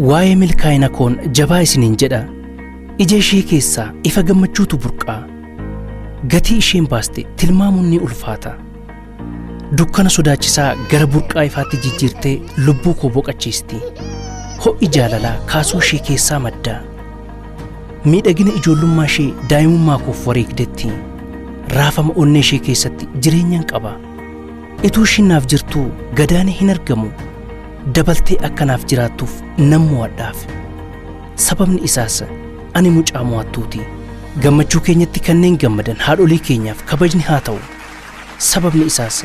Waa'ee milkaa'ina koon jabaa isiniin jedha. Ija ishee keessaa ifa gammachuutu burqaa. Gatii isheen baaste tilmaamuun ni ulfaata. Dukkana sodaachisaa gara burqaa ifaatti jijjiirtee lubbuu koo boqachiisti. Ho'i jaalalaa kaasuu ishee keessaa madda. Miidhagina ijoollummaa ishee daa'imummaa koof wareegdetti. Raafama onnee ishee keessatti jireenyan qaba. Ituu ishiin naaf jirtuu gadaanee hin argamu. Dabaltee akka naaf jiraattuuf nan mo'adhaaf. Sababni isaas ani mucaa mo'attuuti. Gammachuu keenyatti kanneen gammadan haadholii keenyaaf kabajni haa ta'u. Sababni isaas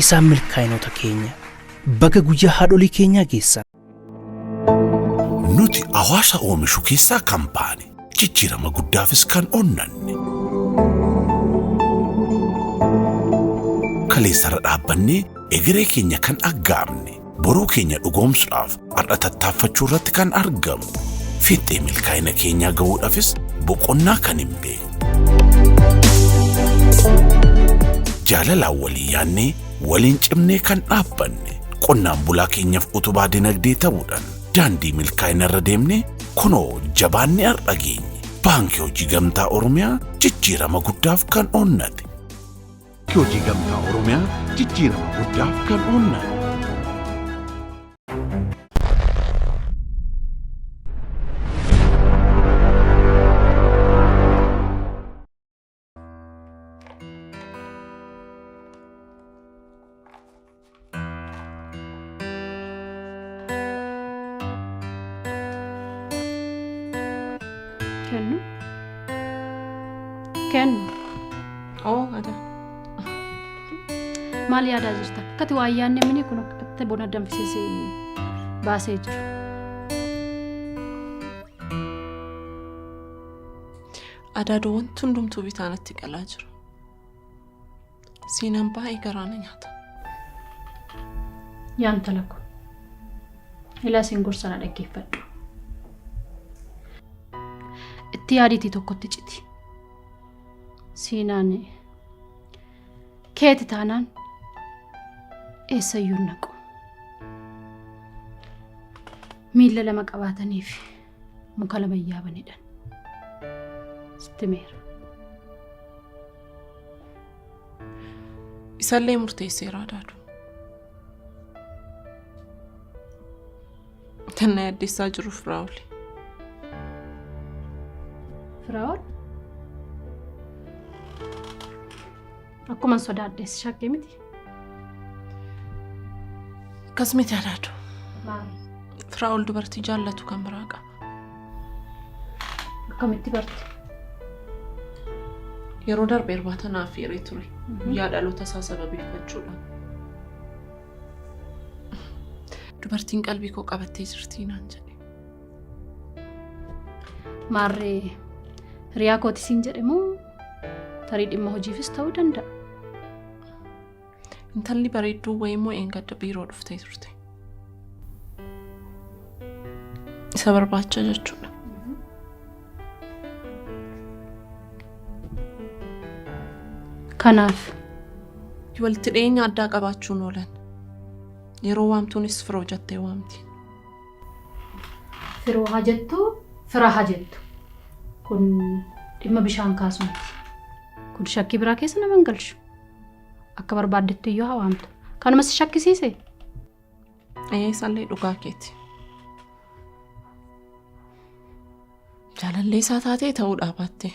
isaan milkaa'inoota keenya. Baga guyyaa haadholii keenyaa geessan. Nuti hawaasa oomishu keessaa kan baane, jijjiirama guddaafis kan onnanne. Kaleessarra dhaabbannee egeree keenya kan aggaamne, boruu keenya dhugoomsuudhaaf har'a tattaaffachuu irratti kan argamu. Fiixee milkaa'ina keenyaa gahuudhaafis boqonnaa kan hin beekne. Jaalalaan walii yaannee waliin cimnee kan dhaabbanne, qonnaan bulaa keenyaaf utubaa dinagdee ta'uudhaan daandii milkaa'ina irra deemnee kunoo jabaannee har'a geenye. Baankii Hojii Gamtaa Oromiyaa, jijjiirama guddaaf kan onnate. Baankii Hojii Gamtaa Oromiyaa, jijjiirama guddaaf kan onnate. Kennu. Kennu. Oo, ada. Maal yaadaa jirta? Akkati waa yaadne mini kun akkatti buna danfisee si baasee jiru. Adaadoo, wanti hundumtuu bitaa natti qalaa jira. Siinaan baay'ee garaa na nyaata. Yaa intala ko. Ilaa, siin gorsa, na dhaggeeffadhu. Itti yaadiitii tokkotti citi. Siinaan keeti taanaan eessayyuu hin naqu. Miilla lama qabaataniif muka lama hin yaabanidhan. Sitti meera. Isallee murteesseera, adaadu. Kan na yaaddessaa jiru Firaa'ol. Firaa'ol? Akkuma sodaadhes shakkee miti. Akkas miti, adaadu. Firaa'ol dubartii jaallatu kan biraa qaba. Akkamitti barte? Yeroo darbe irbaata naaf affeeree ture. Guyyaa dhaloota isaa sababeeffachuudhaan. Dubartiin qalbii koo qabattee jirti naan jedhe. Maarree, hiriyaa kooti siin jedhe moo tarii dhimma hojiifis ta'uu danda'a? Intalli bareedduu wayii immoo eengadda biiroo dhuftee turte. Isa barbaacha jechuudha. Kanaaf Walitti dhiyeenya addaa qabaachuun oolan. Yeroo waamtuunis firoo jettee waamti. Firoo haa jettu, fira haa jettu. Kun dhimma bishaan kaasu miti. Kun shakkii biraa keessa nama hin galchu. Akka barbaaddetti iyyuu haa waamtu. Kanuma si shakkisiise? Ee, isallee dhugaa keeti. Jaalallee isaa taatee ta'uu dhaabatte.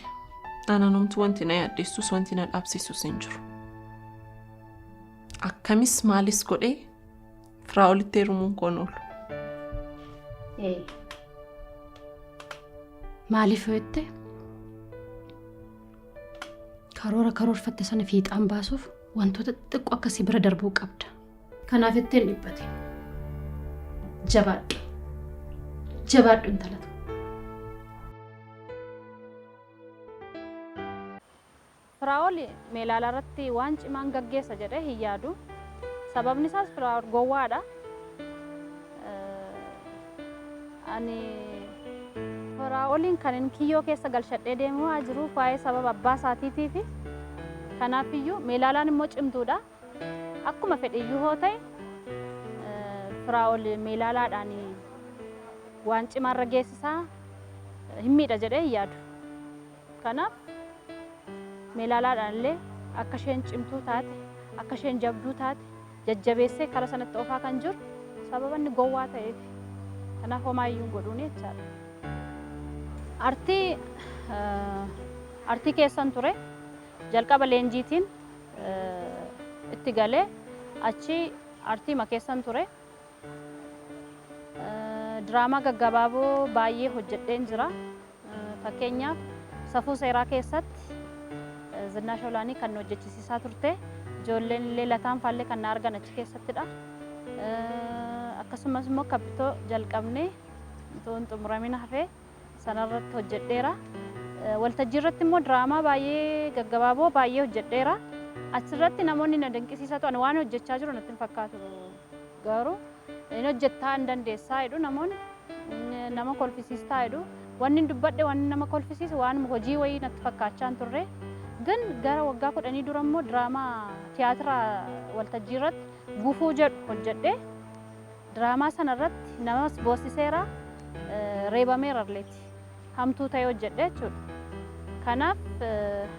Ananumtu wanti na yaaddeessus wanti na dhaabsisus hin jiru. Akkamis maalis godhee Firaa'olitti heerumuun koon oolu. Ee. Maaliif jette, karoora karoorfatte sana fiixaan baasuuf wantoota xixiqqoo akkasii bira darbuu qabda. Kanaaf ittiin dhiphate. Jabaadhu. Jabaadhu, intala tokko. Firaa'ol Meelaalaa irratti waan cimaan gaggeessa jedhee hin yaadu. Sababni isaas Firaa'ol gowwaadha. Ani Firaa'oliin kan inni kiyyoo keessa galchadhee deemaa jiruuf waa'ee sababa abbaa isaatiitiifi. Kanaafiyyuu Meelaalaan immoo cimtuudha. Akkuma fedhe iyyuu hoo ta'e, Firaa'ol Meelaalaadhaan waan cimaarra geessisaa hin miidha jedhee hin yaadu. Kanaaf Meelaalaadhaan illee akka isheen cimtuu taate, akka isheen jabduu taate jajjabeessee kara sanatti oofaa kan jiru sababa inni gowwaa ta'eef. Kanaaf homaayyuu hin godhuuni jechaadha. Artii artii keessan ture. Jalqaba leenjiitiin itti galee achi artiima keessan ture. Diraamaa gaggabaaboo baay'ee hojjedheen jira. Fakkeenyaaf Safuu Seeraa keessatti Zinnaash Olaanii kan nu hojjechisiisaa turte. Ijoolleen illee Lataan faallee kan na argan achi keessattidha. Akkasumas immoo Kabbitoo jalqabnee utuu hin xumuramin hafee sanarratti hojjedheera. Waltajjii irratti immoo diraamaa baay'ee gaggabaaboo baay'ee hojjedheera. Achirratti namoonni na dinqisiisatu ani waan hojjechaa jiru natti hin fakkaatu garuu hin hojjettaa hin dandeessaa jedhu namoonni nama kolfisiistaa jedhu. Wanni dubbadhe wanni nama kolfisiisu waan hojii wayii natti fakkaachaa hin turre. Gin gara waggaa 10 dura immoo diraamaa tiyaatira waltajjii irratti Gufuu jedhu hojjedhe. Diraamaa sana irratti namas boossiseera, reebameera illeeti. Hamtuu ta'ee hojjedhe jechuudha. Kanaaf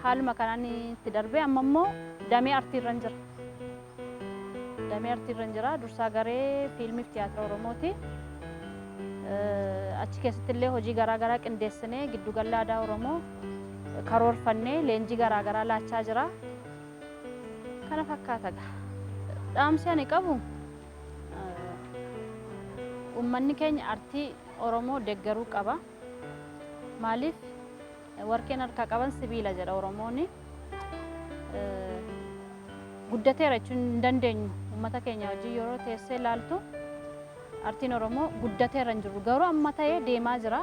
haaluma kanaan itti darbee amma immoo damee artii irran jira. Damee artii irran jira. Dursaa garee fiilmiif tiyaatira Oromooti. Achi keessatti illee hojii garaa garaa qindeessinee giddugala aadaa Oromoo karoorfannee leenjii garaa garaa laachaa jira. Kana fakkaata gaa. Dhaamsi ani qabu uummanni keenya artii Oromoo deeggaruu qaba. Maaliif warqeen harkaa qaban sibiila jedha Oromooni. Guddateera jechuun hin dandeenyu. Uummata keenya wajjin yeroo teessee ilaaltu artiin Oromoo guddateera hin jiru. Garuu amma ta'ee deemaa jira.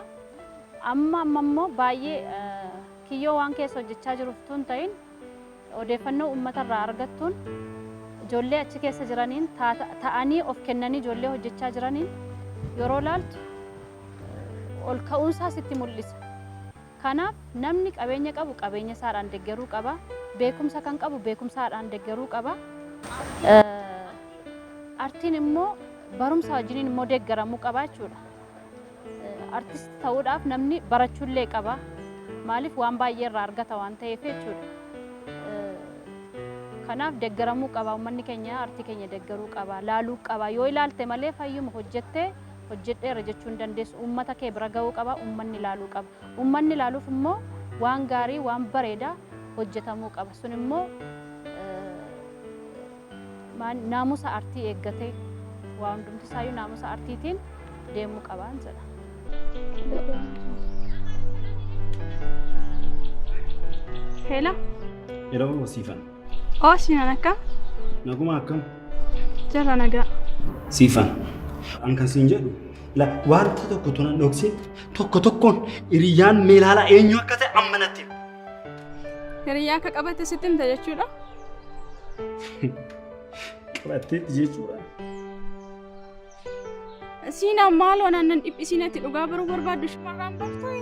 Amma amma immoo baay'ee kiyyoo waan keessa hojjechaa jiruuf utuu hin ta'in odeeffannoo uummata irraa argattuun ijoollee achi keessa jiraniin ta'anii of kennanii ijoollee hojjechaa jiraniin yeroo ilaaltu ol ka'uunsaa sitti mul'isa. Kanaaf namni qabeenya qabu qabeenya isaadhaan deggeruu qaba. Beekumsa kan qabu beekumsaadhaan deggeruu qaba. Artiin immoo barumsa wajjiniin immoo deeggaramuu qaba jechuudha. Artist ta'uudhaaf namni barachuullee qaba. Maaliif waan baay'ee irraa argata waan ta'eef jechuudha. Kanaaf deeggaramuu qaba. Uummanni keenya artii keenya deeggaruu qaba. Laaluu qaba. Yoo ilaalte malee fayyuma hojjettee hojjedheera jechuu hin dandeessu. Uummata kee bira ga'uu qaba. Uummanni ilaaluu qaba. Uummanni ilaaluuf immoo waan gaarii, waan bareedaa hojjetamuu qaba. Sun immoo naamusa artii eeggatee waa hundumti isaayyuu naamusa artiitiin deemuu qabaan jedha. Hello. Yeroo Siifan. Oo Siinaan akkam? Naguma akkam? Jirra nagaa. Siifan. An kan siin jedhu la wanta tokko tunan dhoksee tokko tokkoon hiriyyaan meelaalaa eenyu akka ta'e amma natti himi. Hiriyyaa akka qabatte sitti himta jechuudha. Qabatteetti jechuudha. Siinaan maaloo naan nan dhiphisiin ati dhugaa baruu barbaaddu shumarraan bartuu.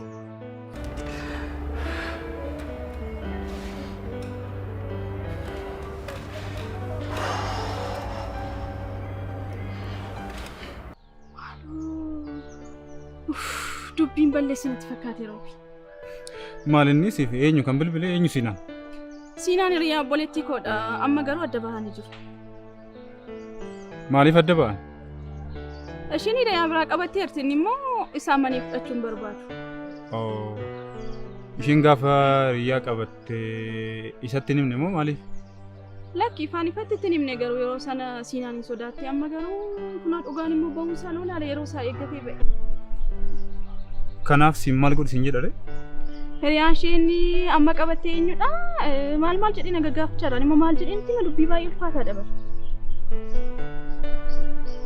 Dubbiin balleessi natti fakkaate roobi. Maal inni siif eenyu kan bilbilee eenyu siinaan? Siinaan hiriyaa obboleettii koodha. Amma garuu adda bahanii jiru. Maaliif adda ba'an? Ishiin hiriyaa biraa qabatteerti inni immoo isaa manii fudhachuu hin barbaadu. Oh. Ishiin gaafa hiriyaa qabatte isatti hin himne moo maaliif? Lakki ifaan ifatti itti hin himne garuu yeroo sana Siinaan hin sodaatte amma garuu kunoo dhugaan immoo bahuu isaa loolaale yeroo isaa eeggatee ba'e. Kanaaf siin maal godhi siin jedha ree? Hiriyaan ishee inni amma qabatte eenyudha? Maal maal jedhee na gaggaafachaa jira. Immoo maal jedheen itti hima dubbii baay'ee ulfaataadha bara.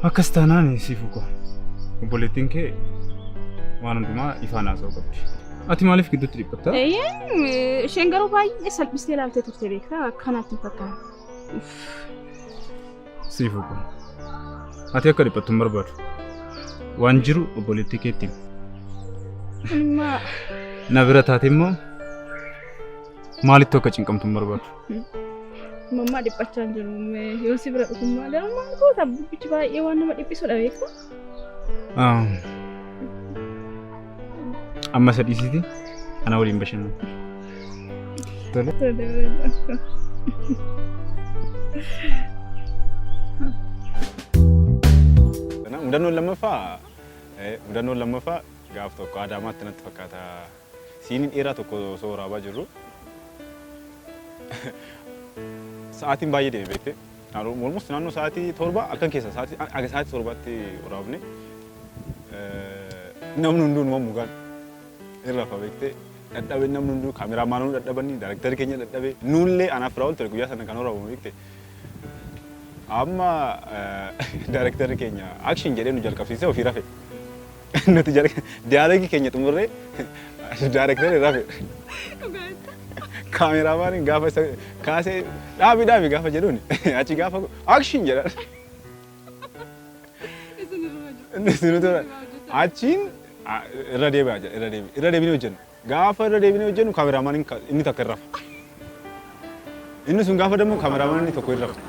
Akkas taanaan siifuu koo obboleettiin kee waan hundumaa ifaan haasa'uu qabdi. Ati maaliif gidduutti dhiphatta? Eeyyeen isheen garuu baay'ee salphistee ilaaltee turte beektaa akkanaatti hin fakkaatu. Siifuu koo ati akka dhiphattu hin barbaadu. Waan jiru obboleettii keetti himi. Immaa Na bira taate immoo maalittu akka cinqamtu hin barbaadu. Mammaa dhiphachaa hin jiru. Yoo si bira dhufummaa garuu maal goota dubbichi baay'ee waan nama dhiphisudha beektaa. Amma isa dhiisiti ana waliin bashannana. Tole. Mudannoon lammaffaa mudannoon lammaffaa gaaf tokko Adaamaatti natti fakkaata. Siinii dheeraa tokko osoo waraabaa jirru sa'aatiin baay'ee deeme beekte. Almost naannoo sa'aatii 7 halkan keessa sa'aatii aga sa'aatii 7tti waraabne. Namni hunduu numa mugaan irra rafa beekte. Dadhabe namni hunduu kaameraamaanonni dadhabanii daayreektarri keenya dadhabe nuullee anaaf Firaa'ol ture guyyaa sana kan waraabamu beekte. Amma daayreektarri keenya action jedhee nu jalqabsiisee ofii rafe. Nuti diyaaloogii keenya xumurree daayreektarri rafe. Kaameraamaaniin gaafa isa kaasee dhaabi dhaabi gaafa jedhuun achi gaafa action jedha. Achiin irra deebi'aa jedha irra deebi irra deebinee hojjenna. Gaafa irra deebinee hojjennu kaameraamaaniin inni takka irra rafa. Inni sun gaafa dammoo kaameraamaaniin inni tokko irra rafa.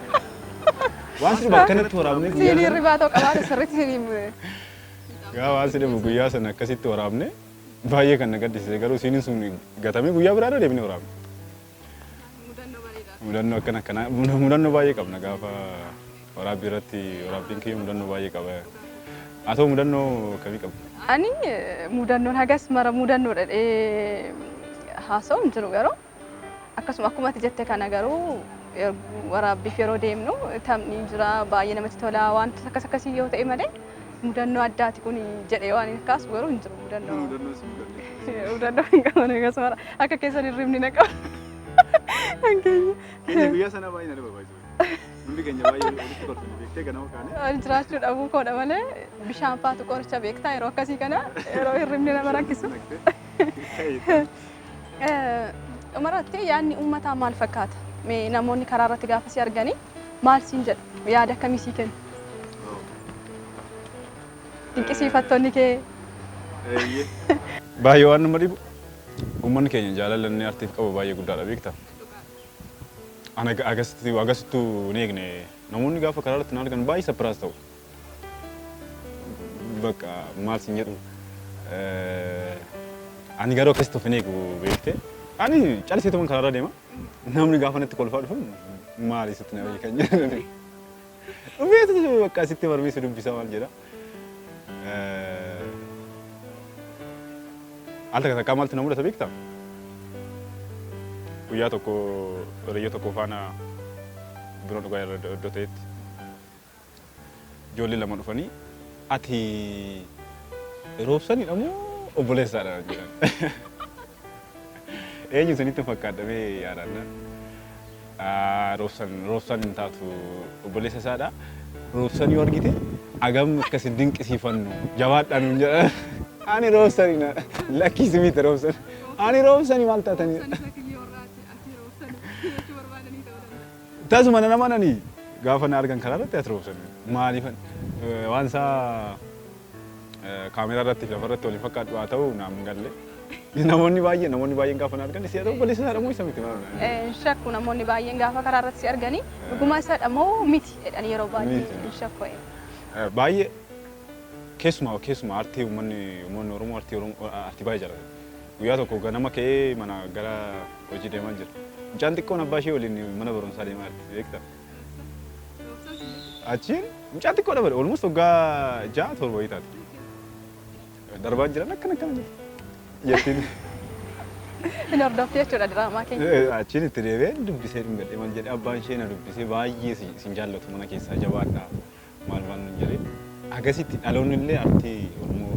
Waan si dhibu akkanatti waraabnee guyyaa Siinii sana ribaa ta'uu qabaate sirriitti siinii Gaafa waan si dhibu guyyaa sana akkasitti waraabne baay'ee kan na gaddisiise garuu siiniin sun gatamee guyyaa biraa irra deebinee waraabne. Mudannoo akkana akkanaa mudannoo baay'ee qabna gaafa waraabbii irratti waraabbiin kiyya mudannoo baay'ee qaba. Haa ta'u mudannoo akkamii qabda? Ani mudannoon hagas mara mudannoo dhadhee haasa'u hin jiru garuu akkasuma akkuma ati jette kana garuu waraabbiif yeroo deemnu taphni jira baay'ee namatti tola wantoota akkas akkasii yoo ta'e malee mudannoo addaati kun jedhee waan hin kaasu garuu hin jiru mudannoo. Mudannoo hin qaban hagas mara akka keessan hirribni na qaba. Kan keenya. Keenya guyyaa sana baay'ee na barbaachisu. Hundi keenya baay'ee walitti kolfine beektee ganama kaane. Ani jiraachuu dhabuu koodha malee bishaan faatu qoricha beektaa yeroo akkasii kana yeroo hirribni nama rakkisu. Dhumarratti yaadni uummataa maal fakkaata? Mee namoonni karaa irratti gaafa si arganii maal siin jedhu? Yaada akkamii sii kennu? Dinqisiifattoonni kee Baay'ee waan nama dhibu uummanni keenya jaalala inni artiif qabu baay'ee guddaadha beektaa. Ana agasitti agasittuu hin eegne namoonni gaafa karaa irratti na argan baay'ee surprise ta'u. Bakka maal siin jedhu ani garuu akkasitti of hin eegu beekte. Ani calliseetuman karaa irra deema. Namni gaafa natti kolfaa dhufu maali sitti na beekan jedhan. Dhufeetu bakka asitti barmeessu dubbisa maal jedha. Al takka takkaa maaltu na mudata beektaa? Guyyaa tokko hiriyyoo tokko faana buna dhugaa irra iddoo ta'etti ijoollee lama dhufanii ati roobsanidha moo obboleessaadha naan jedhan. Eenyu isinitti fakkaadha mee yaadaan? Roobsan roobsan hin taatu obboleessa isaadha. Roobsan yoo argite agam akka isin dinqisiifannu jabaadhaa nuun jedhan. Ani roobsani na lakkiisi miti roobsan. Ani roobsani maal taatanii? Tasuma nan amanani gaafa na argan karaa irratti ati roobsan maaliifan waan isaa kaameraa irratti fi lafa irratti waliin fakkaadhu haa ta'u naaf hin galle. Namoonni baay'een namoonni baay'een gaafa na argan si haa ta'u obboleessa isaadha moo isa miti maal? Hin shakku namoonni baay'een gaafa karaa irratti si arganii dhuguma isadha moo miti jedhanii yeroo baay'ee Miti. hin shakku. Baay'ee keessumaa keessumaa artii uummanni uummanni Oromoo artii Oromoo artii baay'ee jaalata. Guyyaa tokko ganama ka'ee mana gara hojii deemaa jira. Mucaan xiqqoon abbaa ishee waliin mana barumsaa deemaa jirti beektaa? Achiin mucaa xiqqoodha bare almost waggaa 6 7 wayii taate. Darbaa jiran akkana akkana jirti. Jettiin. Hin hordofte jechuudha diraamaa keenya. Achiin itti deebi'ee dubbisee dhungadhee maal jedhee abbaan ishee na dubbisee baay'ee isin jaallatu mana keessaa jabaadha maal maal nun jedhee agasitti dhaloonni illee artii Oromoo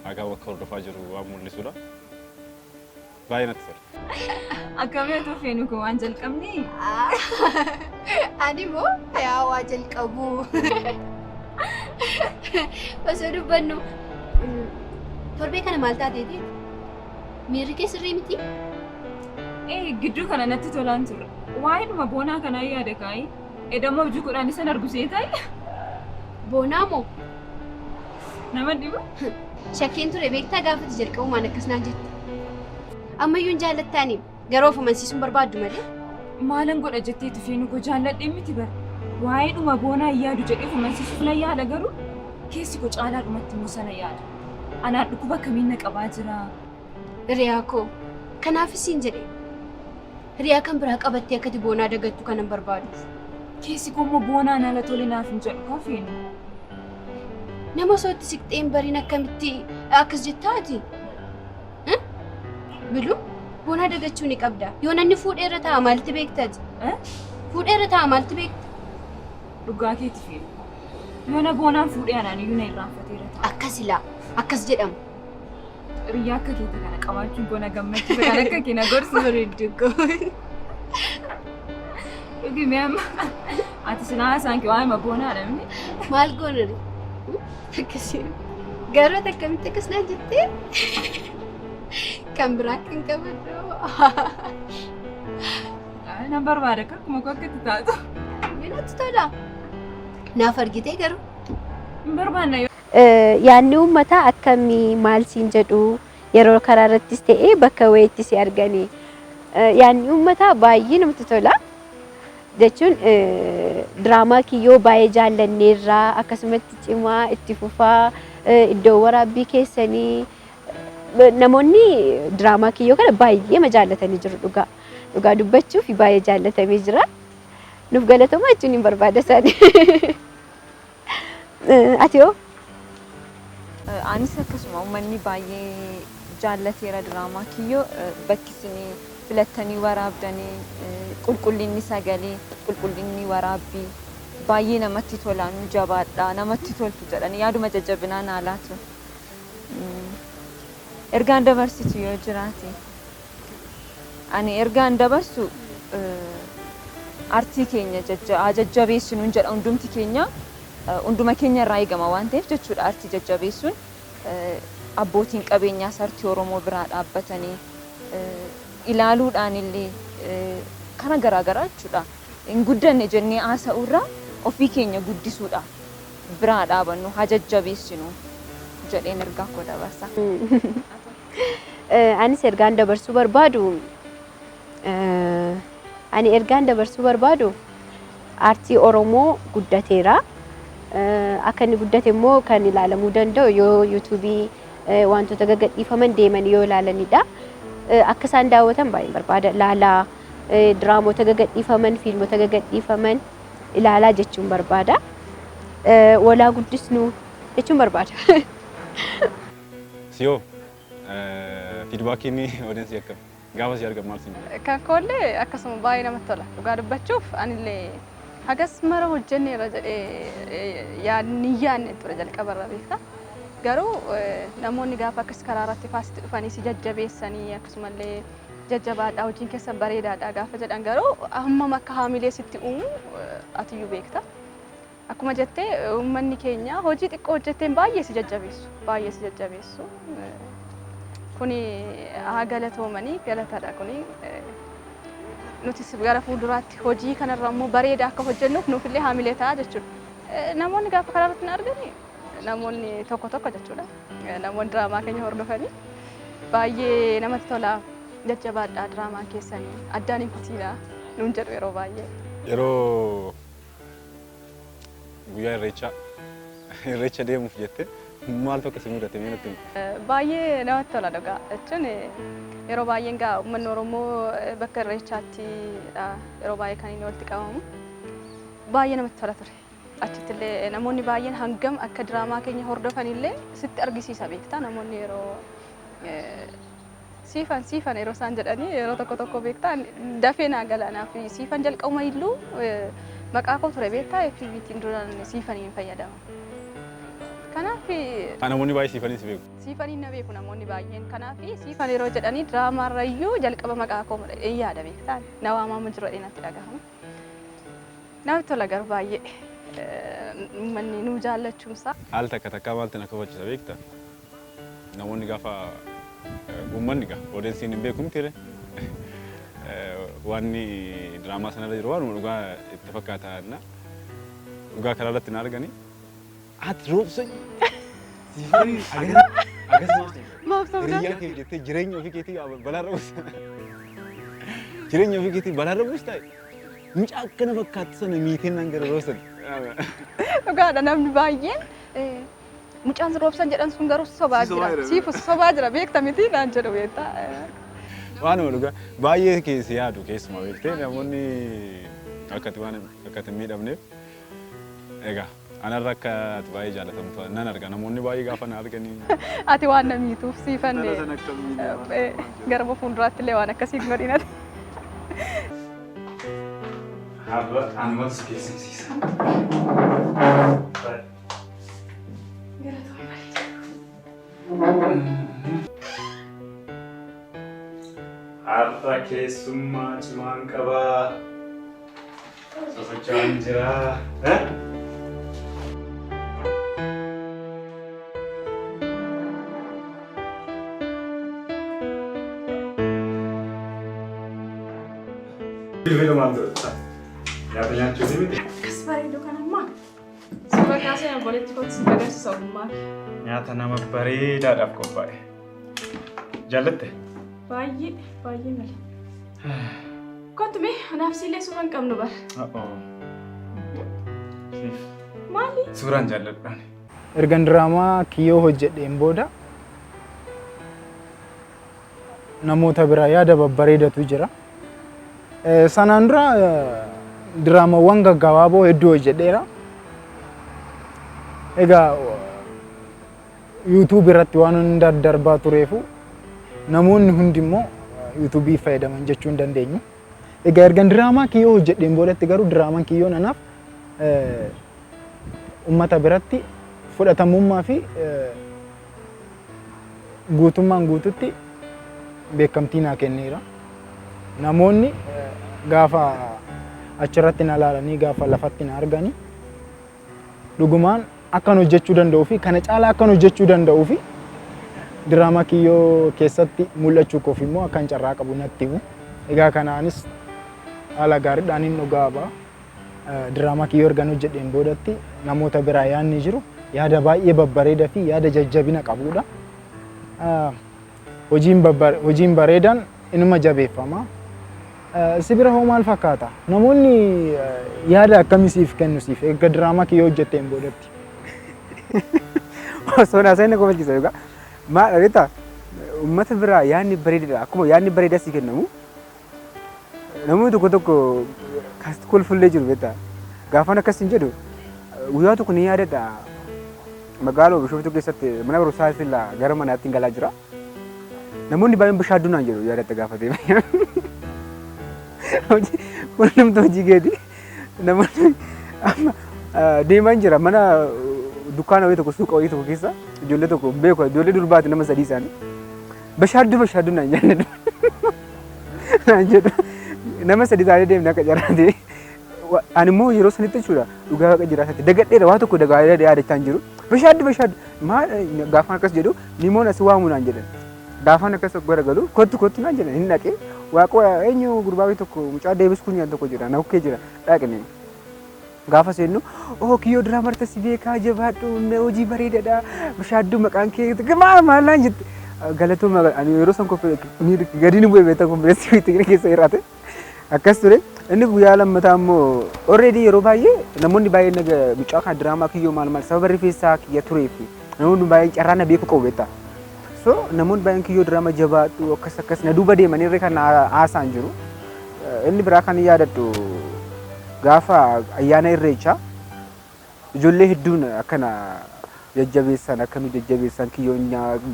hagaa akka hordofaa jiru waan mul'isudha. Baay'ee natti tola. Akkamii otoo feenu kun waan jalqabne? Ani immoo yaa waa jalqabu. Osoo dubbannu torbee kana maal taateeti? Miirri kee sirrii miti? Ee gidduu kana natti tolaan turre. Waa'eedhuma boonaa kanaa yaada kaa'ee. Edammoo abjuu kudhaan isan argu seetaa? Boonaa moo? Nama dhibu? Shakkeen ture beektaa gaafati jalqabumaan akkas naan jette. Ammayyuu hin jaallattaani garuu of amansiisuun barbaaddu malee. Maalan godha jetteetu feenu koo jaalladhee miti bara. Waa'eedhuma boonaa hin yaadu jedhee of amansiisuuf nan yaala garuu keessi koo caalaadhumatti immoo sana yaada. Anaan dhukkuba akkamiin na qabaa jira? Hiriyaa koo kanaafis siin jedhe. Hiriyaa kan biraa qabattee akkati Boonaa dagattu kanan barbaaduuf. Keessi koo immoo Boonaan ala tole naaf hin jedhu kaa Feenu. Nama osoo itti siqxee hin bariin akkamitti akkas jettaa ati? Biluu Boonaa dagachuu ni qabda. Yoo namni fuudheerra taa'a maalitti beekta ati? Fuudheerra taa'a maalitti beekta? Dhugaa keeti Feenu. Yoona Boonaan fuudhee anaan iyyuu na irraanfateera ta'a. Akkas ilaa akkas jedhama. Hiriyyaa akka keetii kana qabaachuun koo na gammachiisa. Kan akka kee na gorsu bareeddu koo. Dhugi mee amma. Ati silaa haasaan kee waa'ee Boonaadha miti. Maal goona ree? Akkasii. Garuu ati akkamitti akkas naan jettee? Kan biraa kan qabadhu. Nan barbaada akkuma koo akka itti taatu. Natti tola. Naaf argitee garuu. Hin barbaanna yoo. Yaadni uummataa akkamii maal siin jedhu yeroo karaa irrattis ta'ee bakka wayiitti si arganii. Yaadni uummataa baay'ee namatti tola. Jechuun diraamaa kiyyoo baay'ee jaallanneerraa akkasumatti cimaa itti fufaa iddoo waraabbii keessanii namoonni diraamaa kiyyoo kana baay'ee jaallatanii jiru dhugaa. Dhugaa dubbachuuf baay'ee jaallatamee jira. Nuuf galatoomaa jechuun hin barbaada isaanii. Ati hoo? Anis akkasuma uummanni baay'ee jaallateera diraamaa kiyyoo, bakki isin filattanii waraabdanii, qulqullinni sagalee, qulqullinni waraabbii baay'ee namatti tola, nu jabaadha, namatti toltu jedhanii yaaduma jajjabinaa naa laatu. Ergaan dabarsitu yoo jiraate, ani ergaan dabarsu artii keenya haa jajjabeessinuun jedha. Hundumti keenya, hunduma keenya irraa eegama waan ta'eef jechuudha, artii jajjabeessuun. Abbootiin qabeenyaas artii Oromoo biraa dhaabbatanii ilaaluudhaan illee kana garaagaraa jechuudha. Hin guddanne jennee haasa'uurraa ofii keenya guddisuudha biraa dhaabannu, haa jajjabeessinu jedheen ergaa koo dabarsa. Anis ergaan dabarsuu barbaadu, ani ergaan dabarsuu barbaadu, aartii Oromoo guddateera. Akka inni guddate immoo kan ilaalamuu danda'u yoo yuutuubii wantoota gagadhiifaman deeman yoo ilaalanidha. Akka isaan daawwatan baay'een barbaada. Ilaalaa, diraamoota gagadhiifaman, fiilmota gagadhiifaman ilaalaa jechuun barbaada. Walaa guddisnu jechuun barbaada. Siyoo, feedbackiin audience akkam? Gaafa si argan maal siin jedhu? Kan koollee akkasuma baay'ee namatti tola. Dhugaa dubbachuuf anillee hagas mara hojjenneera jedhee yaadni yaadne ture jalqabarra, beektaa. Garuu namoonni gaafa akkas karaa irratti faasitti dhufanii si jajjabeessanii, akkasumallee jajjabaadhaa, hojiin keessan bareedaadha gaafa jedhan, garuu hammam akka haamilee sitti uumu atiyyuu beekta. Akkuma jettee, uummanni keenya hojii xiqqoo hojjetteen baay'ee si jajjabeessu, baay'ee si jajjabeessu. Kuni haa galatoomanii, galatadha kuni. Nutis gara fuulduraatti hojii kanarra immoo bareeda akka hojjennuuf nuufillee haamilee ta'a jechuudha. Namoonni gaafa karaa irratti na argani, namoonni tokko tokko jechuudha. Namoonni diraamaa keenya hordofanii baay'ee namatti tola, jajjabaadhaa, diraamaan keessanii addaan hin kutiinaa nuun jedhu yeroo baay'ee. Yeroo guyyaa irreechaa irreecha deemuuf jettee maaltu akka si mudate mee natti himi? Baay'ee namatti tola dhugaa jechuun, yeroo baay'een gaa uummanni Oromoo bakka irreechaatti yeroo baay'ee kan inni walitti qabamu. Baay'ee namatti tola ture. Achitti illee namoonni baay'een hangam akka diraamaa keenya hordofan illee sitti argisiisa, beektaa, namoonni yeroo siifan siifan yeroo isaan jedhanii yeroo tokko tokko, beektaa, dafee naa gala. Fi siifan jalqabuma illuu maqaa koo ture, beektaa, FBT'n duraan siifaniin fayyadama. Kanaaf Namoonni baay'ee siifanii si beeku. Siifaniin na beeku namoonni baay'een. Kanaaf siifan yeroo jedhanii diraamaarrayyuu jalqaba maqaa koo yaada, beektaa, na waamamu jiru natti dhagahama. Namatti tola garuu baay'ee uummanni nu jaallachuunsaa. Haal takka takkaa maaltu na kabachiisa beektaa? Namoonni gaafa uummanni gaa audienceiin hin beeku miti, wanni diraamaa sanarra jiru waanuma dhugaa itti fakkaata na dhugaa karaa irratti na arganii ati roobsa siifanii agas Maaf sobdaa? Hiriyaa kee jettee jireenya ofii keetii balaarra buusta. Jireenya ofii keetii balaarra buusta. Mucaa akkana fakkaattu sana miiteen nan gara roobsan. Dhugaadha, namni baay'een Mucaan Roobsan jedhan sun garuu sobaa Si sobaa jira. jira. Siif sobaa jira beekta miti naan jedhu beektaa. Waanuma dhugaa baay'ee keessi yaadu keessumaa beektee namoonni akkati waan akkati hin miidhamneef egaa anarra akka ati baay'ee jaalatamtu nan arga namoonni baay'ee gaafa na arganii. Ati waan na miituuf siifanne Intala sana akka miidhamaa gara fuulduraatti illee waan akkasii hin godhinati. Har'a anumatu si keessumsiisa. Har'a keessummaa cimaan qabaa. Sosocho'aan jira. Eh? Bilbila maal godhatta? Nyaata nyaachuu ni miti? Akkas bareedu kan ammaa. Suura kaasee obboleetti kootti si agarsiisa ogummaa kee. Nyaata nama bareedaadhaaf qophaa'e. Jaallatte? Baay'ee baay'ee malee. Kottu mee anaaf siillee suura hin qabnu bara. Siif. Maali? Suuraan jaalladhaan. Ergan diraamaa kiyyoo hojjedheen booda namoota biraa yaada babbareedatu jira. Sanaan dura diraamawwan gaggabaaboo hedduu hojjedheera. Egaa YouTube irratti waan hunda darbaa tureefu namoonni hundi immoo YouTube fayyadaman jechuu hin dandeenyu. Egaa ergan diraamaa kiyyoo hojjedheen boodatti garuu diraamaan kiyyoon anaaf uummata biratti fudhatamummaa fi guutummaan guututti beekamtii naa kenneera. Namoonni gaafa achirratti na ilaalanii gaafa lafatti na arganii dhugumaan akkan hojjechuu danda'uu fi kana caalaa akkan hojjechuu danda'uu fi diraamaa kiyyoo keessatti mul'achuu koof immoo akkan carraa qabu natti himu. Egaa kanaanis haala gaariidhaan hin dhugaa ba'a. Diraamaa kiyyoo ergan hojjedheen boodatti namoota biraa yaadni jiru yaada baay'ee babbareedaa fi yaada jajjabina qabudha. Hojiin bareedaan inuma jabeeffama. Si bira hoo maal fakkaata? Namoonni yaada akkamii siif kennu siif erga diraamaa kiyyoo hojjetteen boodatti? Osoo naasa'in na kofalchiisa dhugaa. Maal beektaa uummata biraa yaadni bareedaadha. Akkuma yaadni bareedaa sii kennamu namoonni tokko tokko kaasti kolfullee jiru beektaa. Gaafan akkas hin jedhu guyyaa tokko ni yaadadha. Magaalaa Bishooftuu keessatti mana barumsaa sillaa gara manaatti galaa jira. Namoonni baay'een Bishaadduu naan jedhu yaadatta gaafa deeme. Kun namtu hojii keeti. Namoonni amma deemaan jira mana dukkaana wayii tokko suuqa wayii tokko keessa ijoollee tokko beeku ijoollee durbaati nama sadii isaanii. Bashaadduu Bashaadduu naan jedhu. Naan jedhu nama sadii taanee deemne akka carraa ta'e. Ani immoo yeroo sanitti jechuudha dhugaa waaqa jiraatatti dagadheera waa tokko dagaa yaadachaa hin jiru. Bashaadduu Bashaadduu maal gaafaan akkas jedhu nimoon asi waamu naan jedhan. Gaafaan akkas garagalu kottu kottu naan jedhan hin dhaqee waaqa eenyu gurbaa wayii tokko mucaa deebis kunyaan tokko jira na bukkee jira dhaqne. Gaafa seennu oo kiyyoo diraamaa irratti si beekaa jabaadhu hojii bareedaadha Bashaadduu maqaan kee maal maal naan jette. Galatooma ani yeroo san gadi ni bu'e beektaa konfireensii keessa jiraate akkas ture. Inni guyyaa lammataa immoo already yeroo baay'ee namoonni baay'een naga mucaa kana diraamaa kiyyoo maal maal sababa rifeensaa kiyya turee fi namoonni baay'een carraa na beeku qabu beektaa. So namoonni baay'een kiyyoo diraamaa jabaadhu akkas akkas na duuba deemanii irree kan haasa'an jiru. Inni biraa kan yaadadhu gaafa ayyaana irreechaa ijoollee hedduun akkana jajjabeessan akka nu jajjabeessan kiyyoon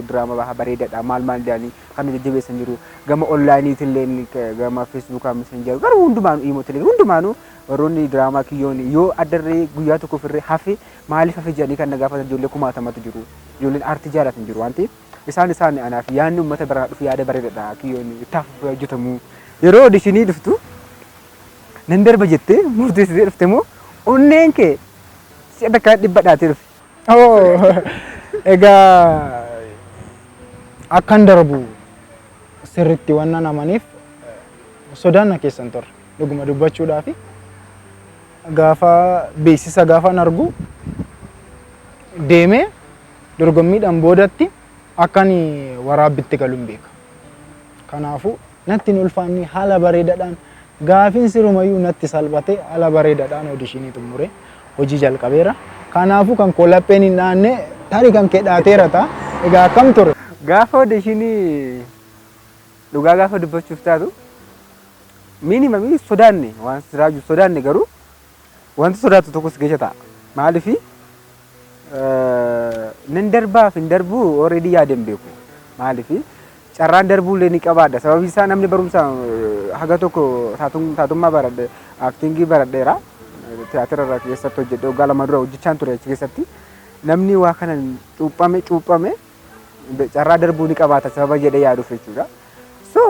diraamaa baha bareedaadha maal maal jedhanii kan nu jajjabeessan jiru. Gama onlaayiniitillee gama feesbuukaa messenjeer garuu hundumaanuu iimootillee hundumaanuu warroonni diraamaa kiyyoon yoo addarree guyyaa tokko ofirree hafe maaliif hafe jedhanii kan na gaafatan ijoollee kumaatamatu jiru. Ijoolleen aartii jaalatan jiru waan ta'eef isaan isaan anaaf yaadni uummata biraa dhufu yaada bareedaadha kiyyoon itti hafuuf hojjetamu. Yeroo oodishinii dhuftu nan darba jettee murteessitee dhufte moo onneen kee si'a takka dhibba dhaatee dhufe? Egaa akkan darbu sirriitti waan nan amaniif sodaan na keessa hin turre dhuguma dubbachuudhaaf gaafa beeksisa gaafan argu deemee dorgommiidhaan boodatti akkan waraabbitti galu hin beeka. Kanaafuu natti hin ulfaanne haala bareedaadhaan gaafiin sirumayyuu natti salphate haala bareedaadhaan oodishinii xumuree hojii jalqabeera. Kanaafuu kan koo lapheen hin dhaanne Tarii kan kee dhaateera ta'a. Egaa akkam ture? Gaafa auditionii dhugaa gaafa dubbachuuf taatu, minimum sodaanne, waan raaju sodaanne, garuu wanti sodaatu tokkos keessa ta'a. Maaliifi, nan darbaaf hin darbuu already yaada hin beeku. Maaliifi, carraan darbuu illee ni qabaadha. Sababi isaa namni barumsa haga tokko taatummaa baradhe, actingii baradheera. Tiyaatira irra keessatti hojjedhe, waggaa 2 dura hojjechaan ture achi keessatti. Namni waa kana cuuphame cuuphame carraa darbuu ni qabaata sababa jedhee yaaduuf jechuudha. So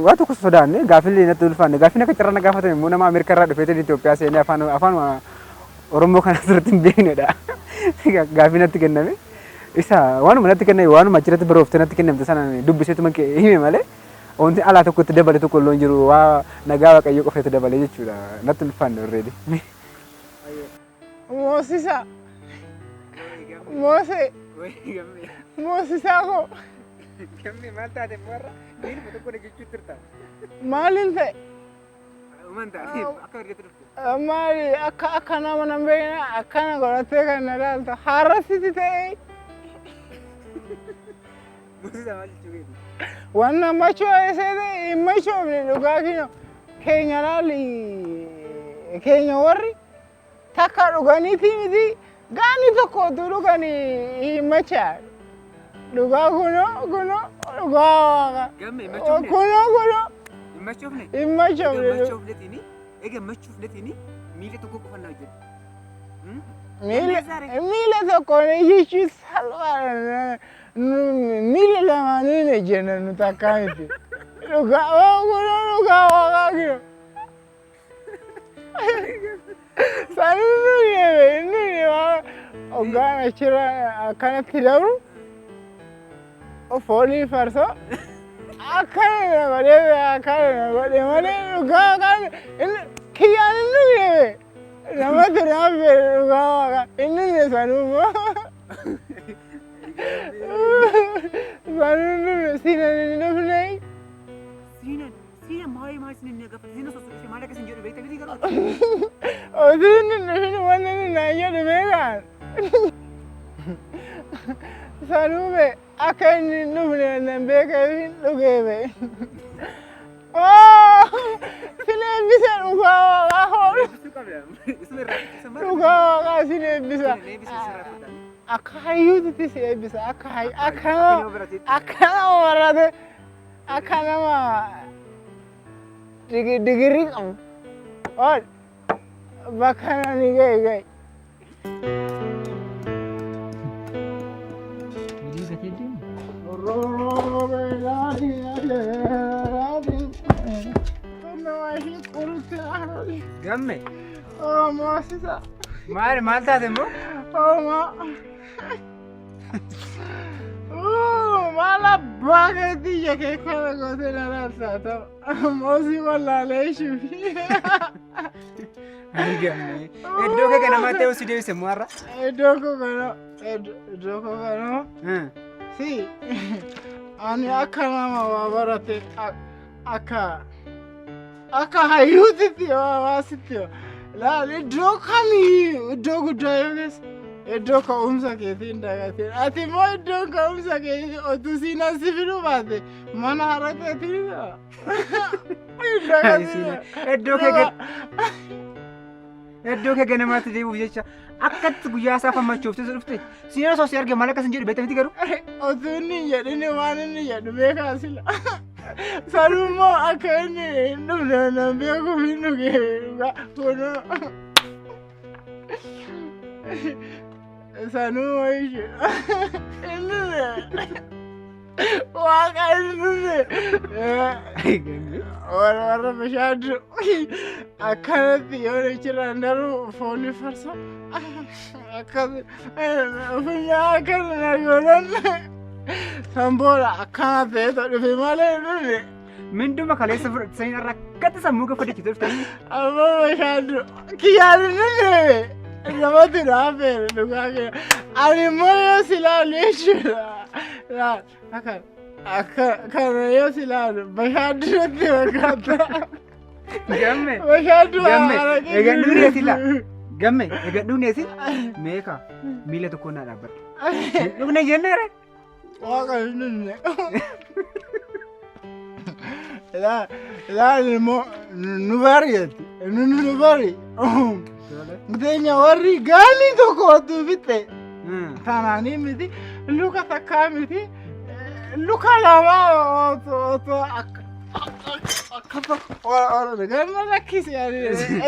waa tokko sodaanne, gaaffiillee natti ulfaanne. Gaaffiin akka carraa na gaafatame immoo nama Ameerikaa irraa dhufeetiin Itoophiyaa seenee afaan Oromoo kana asirratti hin beeknedha. Gaaffii natti kenname. Isa waanuma natti kenname, waanuma achirratti barooftee natti kennamte sana dubbiseetuma hime malee wanti alaa tokko itti dabale tokko illee hin jiru, waa nagaa Waaqayyoo qofa itti dabale jechuudha. Natti ulfaanne already. Moosisa. Moosee. Moosisaa koo. Gammee, maal taate immoo har'a? Miiluma tokko na jechuu turta. Maaliin ta'e? Uuman taate akka argatu dhufte. Maali, akka nama nan beekne akkana godhattee kan na ilaalta. Haarasitti ta'e. Moosisa, maal jechuu keeti? Wanna macho'ee ta'e hin machoofne, dhugaa keenya keenya laali, keenya warri takka dhuganiiti miti, gaani tokko utuu dhuganii hin machaa'an. Dhugaa kunoo kunoo, dhugaa Waaqa. Gammee, hin machoofne? Kunoo kunoo. Hin machoofne? Hin machoofne. Egaa machoofnetiini, egaa machoofnetiini miila tokko qofa na hojjedhu. Miila tokkoon ejjechuu salphaadha. Miila lamaaniin ejjenna nuti akkaa miti. Dhugaa kunoo, dhugaa Waaqaa kiyya. Sanuu nu deeme, nu deema hoggaan achirra akkanatti dabru foolii farsoo akkana na godhee, akkana na godhe malee, dhugaa kan kiyyaan inni deeme namatti naaf fedhe, dhugaa Waaqa inni ne sanuu immoo sanuu inni sinan hin dhufne. Siinan, siinan maal maal isin inni gaafate, siina sosoo ishee maal akka isin jedhu beekta miti garuu. Otuu inni hin dhufin wanni inni naan jedhu beekaan. Sanuu be akka inni hin dhufne nan beekeef hin dhugee be. Sin eebbisa, dhugaa Waaqaa hoolu. Dhugaa Waaqaa sin eebbisa. Akka hayyuutitti si eebbisa. Akka hayyu akka nama barate, akka nama digirii qabu. Ool bakka nani ga'e ga'e. Gamme. Moosisa. Maal maal taate immoo? Oomaa. Maal abbaa keetii ija kee kana gootee na raabsaa ta'u. Moosii wallaalee ishiif. Ani gamme. Iddoo kee ganamaa ta'uu si deebise immoo har'a. Iddoo koo kana. Iddoo koo kana. Si. Ani akka nama waa barate, akka hayyuutitti waa sitti laal, iddoo kamii, iddoo guddaa yoo keessa iddoo ka'umsa keetii hin dagatin. Ati immoo iddoon ka'umsa keetii otuu siinaan si fiduu baate mana hara keetii hin dagatin. Iddoo kee ganamaatti deebi'uuf jecha akkatti guyyaa isaa fammachuuf dhufte. Siinaa osoo si arge maal akkas hin jedhu beekta miti garuu. Otuu inni hin jedhini waan inni jedhu beekaa sila. Sanuu immoo akka inni hin dhufne nan beekuuf hin dhuge, dhugaa kunoo. Sanuu wayii inni Waaqa hin dhufne. Warra bishaan akkanatti yoo achirraan darbu foolii farsa akkas funyaan akkana na godhan, san booda akkana ta'etu dhufe malee hin dhufne. Minduma kaleessa fudhatanii irra akkatti sammuu gaffadachuu turtanii. Amma bishaan kiyyaan hin dhufne namatti naafeere, dhugaa kee. Ani immoo yoo si ilaalu jechuudha. Laal akka akka kana yoo si ilaalu bishaan duratti fakkaata. Gamme. Bishaan dura Gamme. araqee Egaa dhugneesi laa. Gamme, egaa dhugneesi meeqa miila tokko naa dhaabbadhu. Dhugne jenneere. Waaqa hin dhugne. Ilaali immoo nu bari jetti. Nu bari. Teenya warri gaanii tokko otuu fixe. Tanaanii miti luka takkaa miti luka lama otoo akka akka tokko ganna lakkisi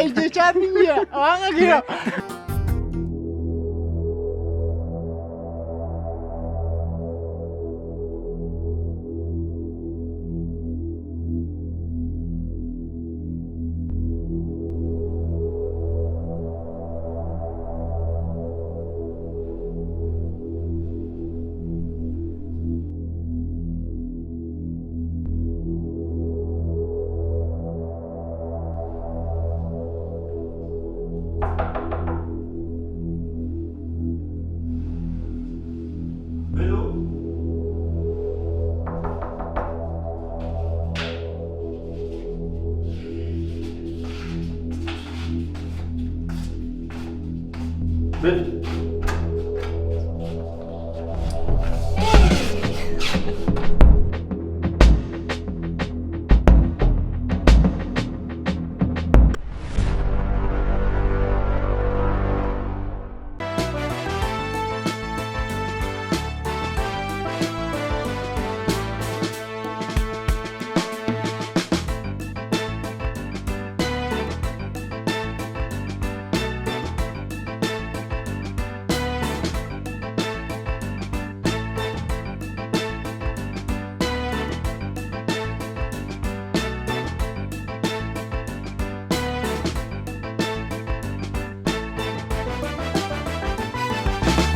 ejjechaatti jira waaqa jira. Bil.